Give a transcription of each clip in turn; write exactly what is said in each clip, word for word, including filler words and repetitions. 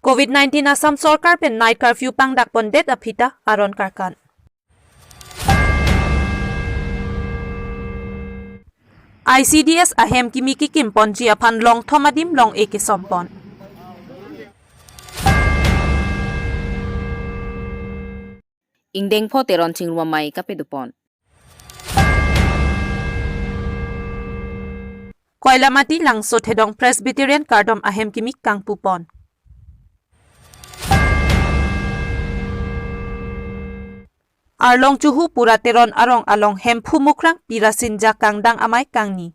Covid nineteen Assam Sorkar pen night curfew pangdak pondet aphi ta aron karkan. I C D S ahem kimi kikim ponji aphan Longthom adim long-e kesom pon. Ingdeng pho Teron chingrum amei kapado pon. Koilamati Langsothedong Presbyterian kardom ahem kimi kangpu pon. Arlong Chuhu Pura Teron arong along Hemphu Mukrang Pirasinja kangdang amei kangni.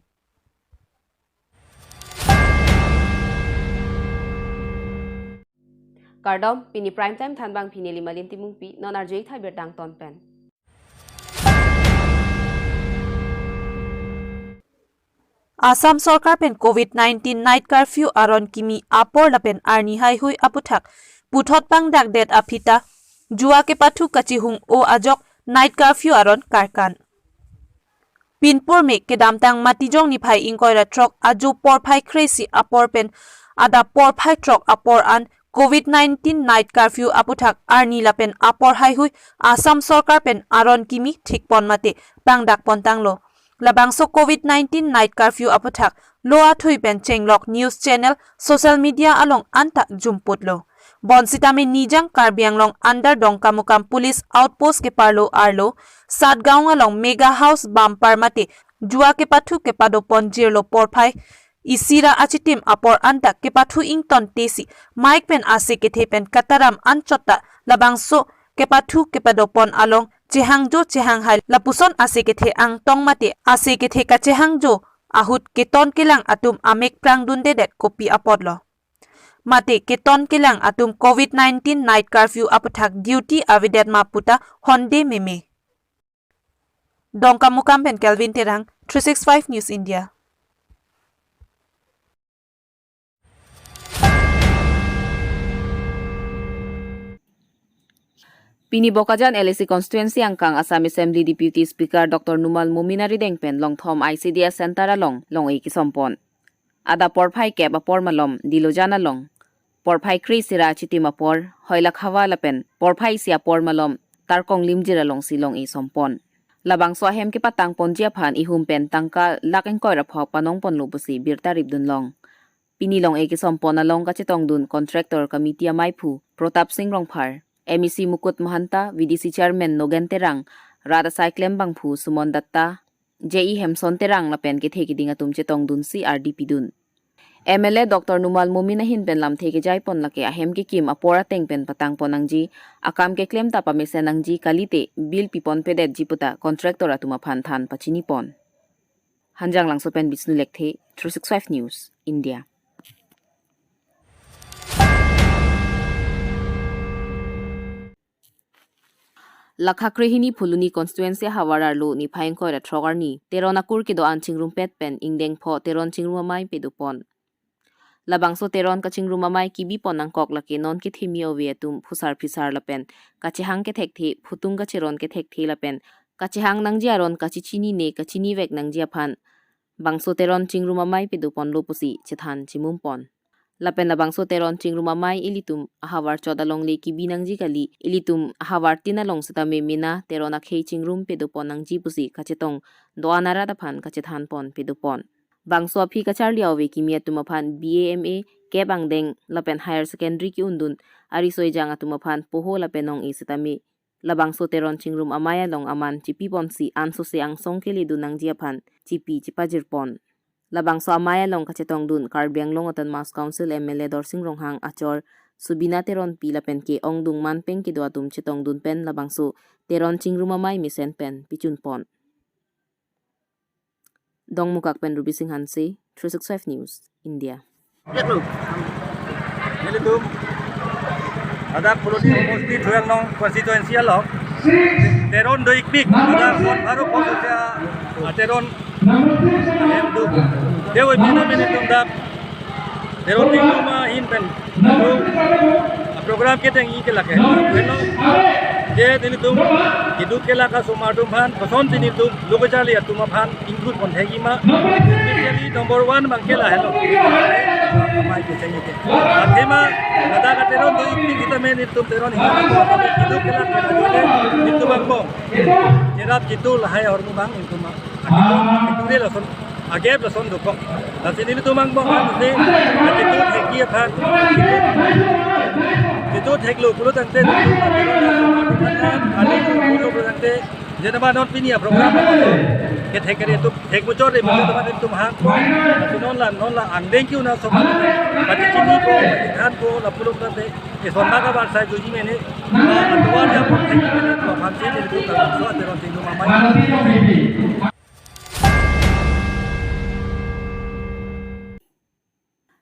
Kardom, pini prime time thanbang pini Limalin Timungpi, non arju-ik thai birta angton pen. Assam Sorkar pen Covid nineteen night curfew aron kimi apor lapen arni haihui aputhak puthot pangdakdet aphi ta jua kepathu kachihung-o ajok night curfew aron karkan. Pinpur me kedamtang Matijong niphai ingkoi ra throk ajo porphai kre-isi apor pen adap porphai throk apor an Covid nineteen night curfew aputhak arni lapen apor haihui Assam Sorkar pen aron kimi thik pon mate pangdak pon tanglo. Labangso Covid nineteen night curfew aputhak lo athui pen chenglok news channel, social media along anta jumputlo. Bonsitame Nijang Karbi Anglong under Dongkamukam Police Outpost keparlo arlo Satgaon along Mega House bumper mate jua kepathu kepado pon jirlo porphai isi ra achitim apor anta kepathu ingtontesi mike pen ase kethe pen kataram anchot ta labangso kepathu kepado pon along chehangjo chehanghai lapuson ase kethe angtong mate ase kethe kachehangjo ahut keton kelang atum amek prangdundedet kopi apotlo. Mate keton kelang atum Covid nineteen night curfew aputhak duty avedet ma puta honde meme. Dongkamukam pen Kelvin Terang, three six five News India. Pini Bokajan L A C constituency angkang Assam Assembly Deputy Speaker Doctor Numal Momin arideng pen Longthom I C D S Center along long-e kesom pon. Adap porphai kep apor malom Dilojan along porphai kre-isi ra achitim apor Hoilakhawa lapen porphai isi apor malom Tarkong Limjir alongsi long-e som pon. Labangso ahem kepatang ponji aphan ihum pen tangka lakh ingkoi ra phok panong ponlo pusi birta ripdun long. Pini long-e kesom pon along kachetongdun contractor committee ameiphu Protap Sing Rongphar, M A C Mukut Mahanta, V D C chairman Nogen Terang, rat asai klembangphu Sumon Datta, J E Hemson Terang lapen kethe keding atum chetongdunsi ardi pidun. M L A Doctor Numal Momin ahin pen lamthe kejai pon lake ahem kekim apor ateng pen patang pon nangji, akam keklem ta pamesen nangji kalite bill pi ponpedetji puta contractor atum aphan than pachini pon. Hanjanglangso pen Bisnu Lekthe, three six five News, India. Lakha krehini Phuloni constituency ahavar arlo niphai ingkoi ra throk arni Teron akur kedo-an chingrumpet pen ingdeng pho Teron chingrum amei pado pon. Labangso Teron kachingrum amei kebi pon nangkok lake non kethemi ove atum phusar phisar lapen kachehang kethekthe, phutung kacheron kethekthe lapen kachehang nangji aron kachechinine kachinivek nangji aphan bangso Teron chingrum amei pado ponlo pusi chethan chimum pon. Lapen labangso Teron chingrum amei ilitum ahavar chot alongle kebi nangji kali, ilitum ahavar tin along setame mena Teron akhei chingrum pado pon nangji pusi kachetong do-an arat aphan kachethan pon pado pon. Bangso aphi kacharli ove kimi atum aphan B A, M A, kep angdeng lapen higher secondary ke-undun ariso ejang atum aphan poho lapen ong-e setame labangso Teron chingrum amei along aman chipi ponsi ansose angsong keledun nangji aphan chipi chipajir pon. Labangso amei along kachetongdun Karbi Anglong Autonomous Council M L A Dorsing Ronghang achor Subina Teronpi lapen ke-ongdung manpeng kedo atum chetongdun pen labangso Teron chingrum amei mesen pen pichun pon. Dongmukak pen Ruby Singh Hanse, three six five News, India. Nelitum adap Phuloni Homosti Thuel Nong constituency along Teron do-ikpik, adap Son Pharo Phososia, ah, Teron hem do. Dewi pina mene tum dap Teron ting tuma hin pen. Program keteng-i ke lake. Hello. Je nelitum keduk kelak asomar atum aphan, kosonsi nelitum lo kacharli atum aphan include pon thek-i ma. Especially number one abang ke la, hello. Amei kecheng ike. Athema, ladak ateron do-ik pi sitame nelitum teron hingga ko kami kiduk kelak pen ajoine nelitum angbong. Cherap chitu lahai ahormu abang nelitum a-, akitu, akitu re lason, agep lason dokok. Lasi nelitum angbong aphan si, akitu thekji aphan, chitu theklo pulo tangte nelitum ateron, ateron, ateron, pulo tangte, jenama non pini a-program kethek kere atum thek muchot re muchot teman atum hang. Lasi non la, non la angdeng ke-un aso, pachinipo, pachithanpo, lapulo tangte, eson baka bar sai juji mene, atuar ya pon thek mene, aphan si nelitum labangso ateron si nelitum amei.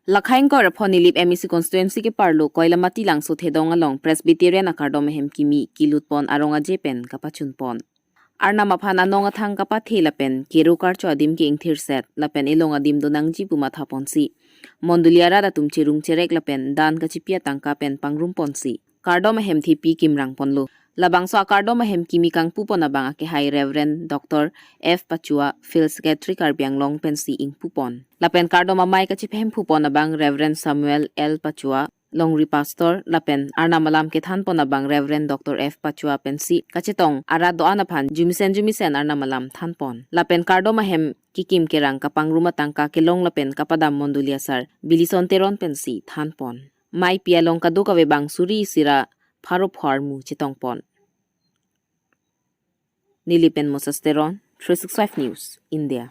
Lakhaing kor aphon Nilip M A C constituency keparlo Koilamati Langsothedong along Presbyterian akardom ahem kimi kelutpon arong aje pen kapachunpon. Arnam aphan anong athang kapathe lapen kero karcho adim ke-ingthirset lapen elong adim donangji pu mathaponsi mondoli arat atum cherung cherek lapen dan kachipi atangka pen pangrumponsi kardom ahem thepi kimrangponlo. Labangso akardom ahem kimi kangpupon abang akehai Reverend Doctor F Pachua, Field Secretary Karbi Anglong pensi ingpupon. Lapen kardom amei kachipehemphupon abang Reverend Samuel L Pachua, Longri Pastor, lapen Arnam alam kethanpon abang Reverend Doctor F Pachua pensi kachetong arat do-an aphan jumisen jumisen Arnam alam thanpon. Lapen kardom ahem kekim kerang kapangrum atangka kelong lapen kapadam mondoli asar Bilison Teron pensi thanpon. Mei pi along kadokave abang suri isi ra pharo pho armu chetongpon. Nilip pen Moses Teron, three six five News, India.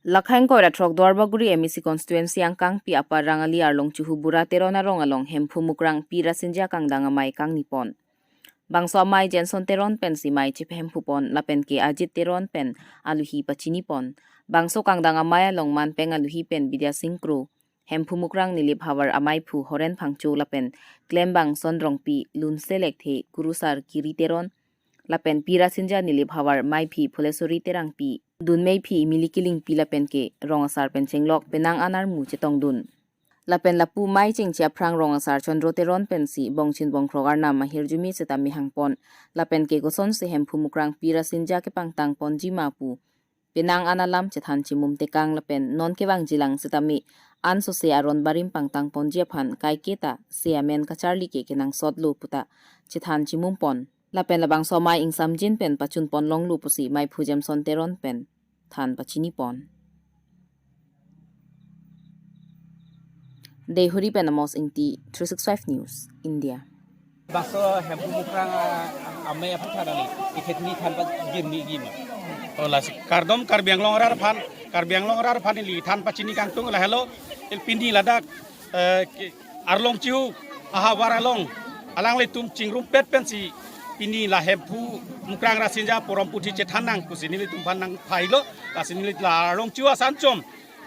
Lakhaing kor ra throk Duarbagori M A C constituency angkangpi Upper Rangali Arlong Chihu Bura Teron arong along Hemphu Mukrang Pi Rasinja kangdang amei kangnipon. Bangso amei Jenson Teron pensi mei chipehemphupon lapen ke Ajit Teron pen aluhi pachinipon. Bangso kangdang amei along manpeng aluhi pen Bidya Sing Kro, Hemphu Mukrang Nilip havar ameiphu Horen Phangcho lapen klembang Son Rongpi, Lunse Lekthe, Kurusar Kiri Teron, lapen Pi Rasinja Nilip havar meiphi Phulesori Terangpi, dunmeiphi Emily Killingpi lapen ke rong asar pen chenglok penang an armu chetongdun. Lapen lapu mei chengche aphrang rong asar Chandro Teron pensi bongchin bongkrok Arnam ahirjume sitame hangpon. Lapen ke kosonsi Hemphu Mukrang Pi Rasinja kepangtangponji ma pu penang an alam chethan chimum tekang lapen non kevangjilang sitame ansose aron barim pangtangponji aphan kaiketa se amen kacharli ke kenangsotlo puta chethan chimumpon. Lapen labangso amei ingsamjin pen pachunpon longlo pusi meiphu Jenson Teron pen than pachinipon. Deihori pen Amos Ingti, three six five News, India. Bangso Hemphu Mukrang, ah, amei aphuthak neli, iket ni than pa gim ni gim. Oh, lasi kardom Karbi Anglong arat aphan, Karbi Anglong arat aphan neli than pachini kangtung lahelo, il pini ladak, eh, ke, Arlong Chihu ahavar along alanglitum chingrumpet pensi pini la Hemphu Mukrang Rasinja porom puthi chethan nang pusi nelitum aphan nangphailo, lasi neli la Arlong Chihu asan chom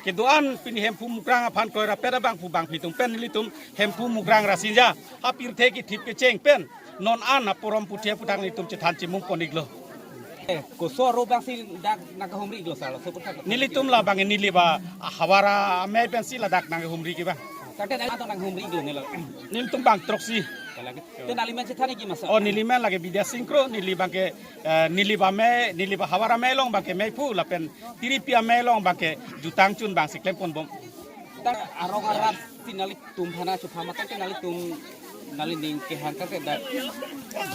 kedo-an pini Hemphu Mukrang aphan kroirapet abangphu bangphi atum pen nelitum Hemphu Mukrang Rasinja apirthe kithip kecheng pen non an aporom puthi aphuthak nelitum chethan chimumpon-iklo. Eh, koso aro abangsi dak nangkahumri-iklo sir, laso aphuthak. Nelitum labang Nilip ahavar amei pensi ladak nanghumri ke bang. Tangte dak nanghumri-iklo nelo. Nelitum bang throksi. Te neli amen chethan-ikji ma sir? Oh, neli amen lake Bidya Sing Kro, neli abangke, eh, Nilip amei, Nilip ahavar amei along abangke meiphu lapen tiripi amei along abangke jutang chun bangsi klemponbom. Dak arong arat si nelitum aphan chopha mate ke nelitum neli ning kehang ke dak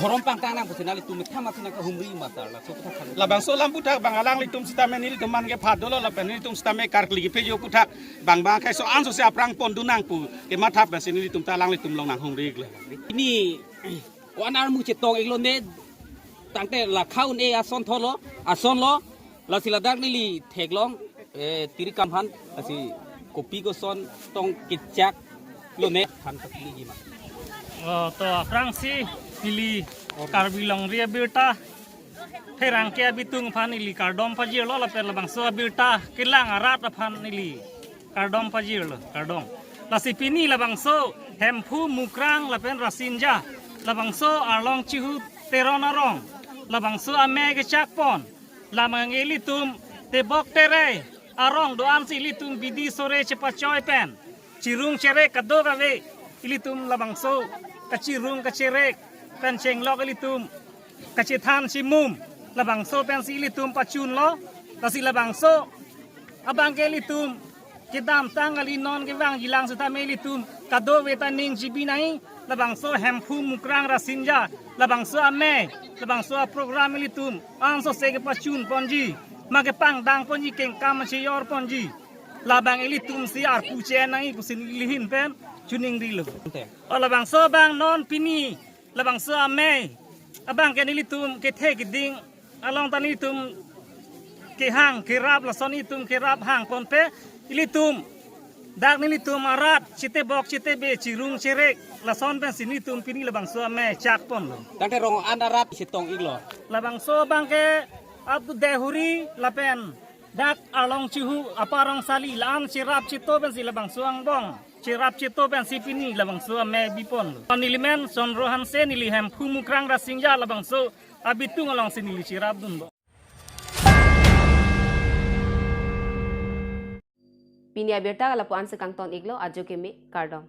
dhorom pangtang nang pusi nelitum methang masi nangkahumri ma sir, laso aphuthak. Labangso alam aphuthak bang alanglitum sitame nelitum man kepha dolo lapen nelitum sitame karkli kephe jo aphuthak bang bang kaiso ansose aphrang pondun nang pu kematha pensi nelitum ta alanglitum along nanghumri-iklo. Pini ko-an armu chetong-iklo ne, tangte la kha un-e ason tholo, ason lo, lasi ladak neli theklong, eh, tiri kam aphan, lasi kopi koson tong kechaklo ne, than kachili ma. Oh, to aphrangsi neli Karbi longri abirta, pherangke abitung aphan neli kardom pajirlo lapen labangso abirta kelang arat aphan neli kardom pajirlo, kardom. Lasi pini labangso Hemphu Mukrang lapen Rasinja, labangso Arlong Chihu Teron arong, labangso amei kechakpon, labang ilitum tebok tere arong do-ansi ilitum bidi sore chepachoi pen chirung cherek kadokave, ilitum labangso kachirung kacherek pen chenglok ilitum kachethan chimum. Labangso pensi ilitum pachunlo, lasi labangso abangke ilitum kedamtang kali, non kevangjilang setame ilitum kadokave ta ning chibi nangji, labangso Hemphu Mukrang Rasinja, labangso amei, labangso aprogram ilitum angsose kepachun ponji, ma kepangdang ponji, kengkam cheyor ponji. Labang ilitum si arpu che-en nangji pusi neli ahin pen chiningrilo. O labangso abang non pini labangso amei abangke nelitum kethe keding along ta nelitum kehang kerap, lason nelitum kerap hang ponpe, ilitum dak nelitum arat chetebok chetebe, chirung cherek, lason pensi nelitum pini labangso amei chak ponlo. Tangte rong an arat chetong-iklo. Labangso abangke Abdu Dehuri lapen dak Arlong Chihu, Apa Rongsali, la-an cherap cheto pensi labangso angbong cherap cheto pensi pini labangso amei biponlo. Neli men Sondro Hanse, neli Hemphu Mukrang Rasinja labangso abitung alongsi neli cherapdunlo. Pini abirta lapu-an si kangton-iklo, ajo keme, kardom.